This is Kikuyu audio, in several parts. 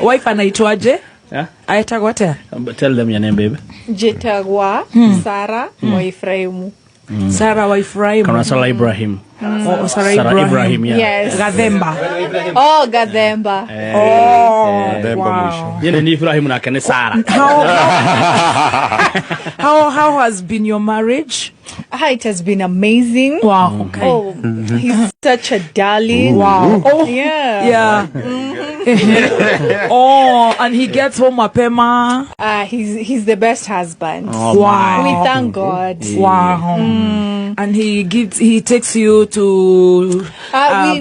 Wife anaitwaje? Yeah? Aetagwo atia? Tell them your name, baby. Njĩtagwa Sara wa Ibrahim. Sara wa Ibrahim. Kana Sarah Ibrahim. Oh, Sara Sarah Ibrahim. Ibrahim, yeah. Yes. Gathemba. Oh, Gathemba. Oh, Gathemba wow. mwisho. Yeye ni Ibrahim nake nĩ Sarah. How has been your marriage? Ah, it has been amazing. Wow. Okay. Oh, he's such a darling. Wow. Oh, Yeah. yeah. Oh, and he gets home mapema. He's the best husband. Oh, Wow. We thank God. Wow. And he takes you to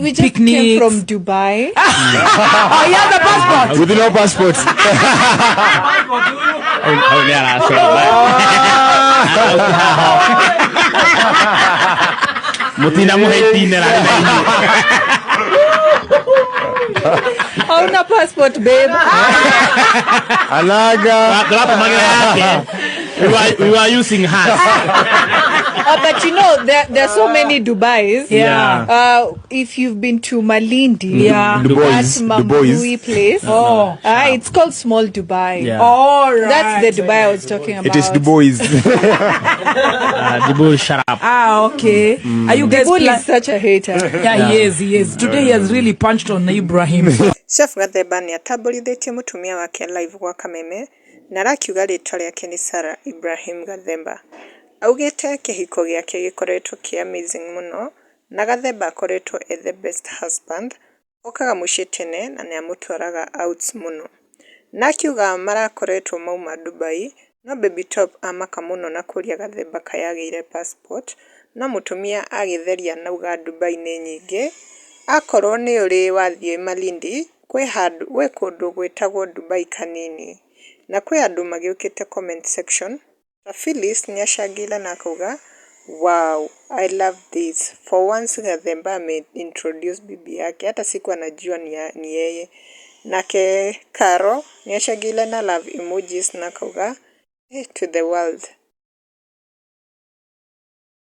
We just picnics. came from Dubai. Oh, he has a passport. With no passport. Hau nĩ aracora. Mũtina mũhe itinerary na inyuĩ. Hauna passport, babe. Alaga. Tũratũmagĩra yake. We were using hers. But you know, there are so many Dubais. Yeah. If you've been to Malindi, Yeah. The boys. that The boys. Mambrui place. Oh. It's called Small Dubai. Yeah. All right. That's the Dubai I was talking about. It is the boys. Dibul, shut up. Ah, okay. Are you guys Dibul is such a hater. Yeah, he is. He is. Today he has really punched on Ibrahim. Chef Gathemba nĩatambũrithĩtie mũtumia wake live gwa kameme na arakiuga rĩtwa rĩake nĩ Sarah Ibrahim Gathemba. Augĩte kĩhiko gĩake gĩkoretwo kĩ amazing mũno na Gathemba akoretwo e the best husband, okaga mũciĩ tene na nĩamũtwaraga outs mũno. Na akiuga marakoretwo mauma Dubai no Baby Top amaka mũno na kũria Gathemba kaĩ agĩire passport no mũtumia agĩtheria na auga Dubai nĩ nyingĩ, akorwo nĩ ũrĩ wathiĩ Malindi kwĩ handũ gwĩ kũndũ gwĩtagwo Dubai kanini. Na kwĩ andũ magĩũkĩte comment section ta Phyllis nĩacangĩire na akauga "Wow, I love this. For once Gathemba ame introduce bibi yake hata sikuwa najua ni yeye." Nake Caro nĩacangĩire na love emojis na akauga "Hey, to the world."